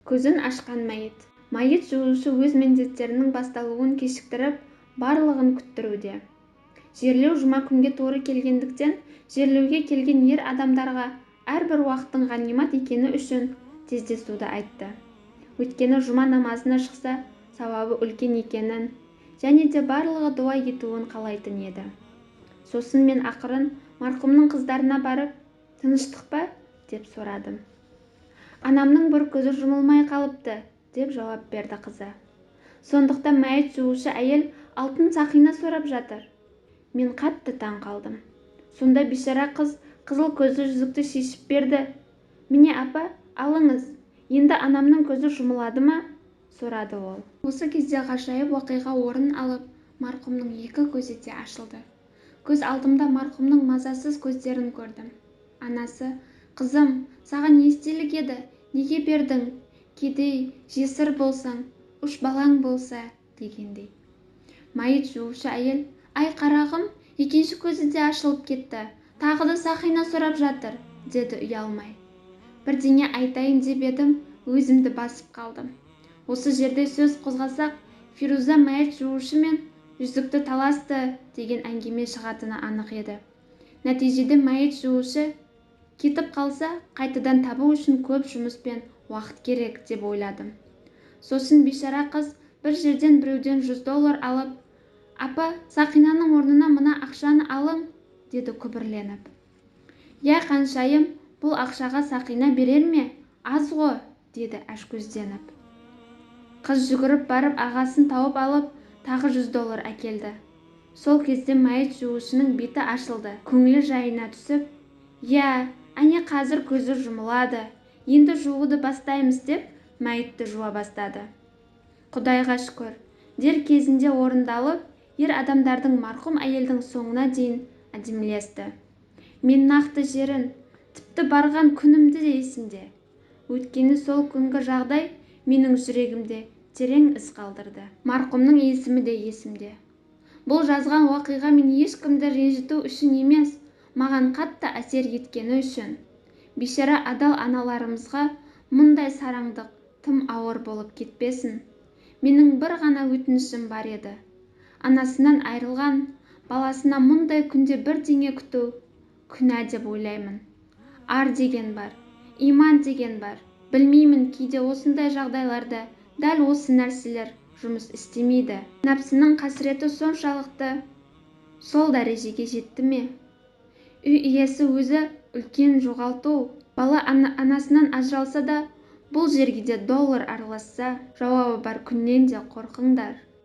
Көзін ашқан мәйіт. Мәйіт жуушы өз міндеттерінің басталуын кешіктіріп, барлығын күттіруде. Жерлеу жұма күнге тура келгендіктен, жерлеуге келген ер адамдарға әрбір уақыттың ғанимат екені үшін тездетуді айтты. Өйткені жұма намазына шықса, сауабы үлкен екенін, және де барлығы дуа етуін қалайтын еді. Сосын мен ақырын марқұмның қыздарына барып, тыныштық па деп сұрадым. Анамның бір көзі жұмылмай қалыпты, деп жауап берді қызы. Сондықтан мәйіт жуушы әйел алтын сақина сұрап жатыр. Мен қатты таң қалдым. Сонда бейшара қыз қызыл көзді жүзікті шешіп берді. Міне, апа, алыңыз. Енді анамның көзі жұмылады ма? Сұрады ол. Осы кезде ғажайып оқиға орын алып, марқұмның екі көзі де ашылды. Көз алдымда марқұмның мазасыз көздерін көрдім. Анасы, қызым, саған естелік еді, неге бердің? Кедей, жесір болсаң, үш балаң болса, дегендей. Мәйіт жуушы әйел, ай қарағым, екінші көзі де ашылып кетті, тағы да сақина сұрап жатыр, деді ұялмай. Бірдеңе айтайын деп едім, өзімді басып қалдым. Осы жерде сөз қозғасақ, Фируза мәйіт жуушы мен жүзікті таласты деген әңгіме шығатыны анық еді. Нәтижеде мәйіт жуушы кетіп қалса, қайтадан табу үшін көп жұмыс пен уақыт керек деп ойладым. Сосын бейшара қыз бір жерден біреуден $100 алып, апа, сақинаның орнына мына ақшаны алың, деді күбірленіп. Я, қаншайым, бұл ақшаға сақина берер ме? Аз ғой, деді ашкөзденіп. Қыз жүгіріп барып ағасын тауып алып, тағы $100 әкелді. Сол кезде мәйіт жуушының беті ашылды, көңілі жайына түсіп, «Я, әне қазір көзі жұмылады, енді жууды бастаймыз» деп мәйітті жуа бастады. Құдайға шүкір, дер кезінде орындалып, ер адамдардың марқұм әйелдің соңына дейін әдемілесті. Мен нақты жерін, тіпті барған күнімді де есімде. Өйткені сол күнгі жағдай менің жүрегімде терең із қалдырды. Марқұмның есімі де есімде. Бұл жазған уақиға мен ешкімді ренжіту үшін емес, маған қатты әсер еткені үшін. Бейшара адал аналарымызға мұндай сараңдық тым ауыр болып кетпесін. Менің бір ғана өтінішім бар еді. Анасынан айырылған баласына мұндай күнде бірдеңе күту күнә деп ойлаймын. Ар деген бар, иман деген бар. Білмеймін, кейде осындай жағдайларда дәл осы нәрселер жұмыс істемейді. Нәпсінің қасіреті соншалықты сол дәрежеге жетті ме? Үй иесі өзі үлкен жоғалту. Бала анасынан ажыралса да, бұл жерге де доллар араласса, жауабы бар күннен де қорқыңдар.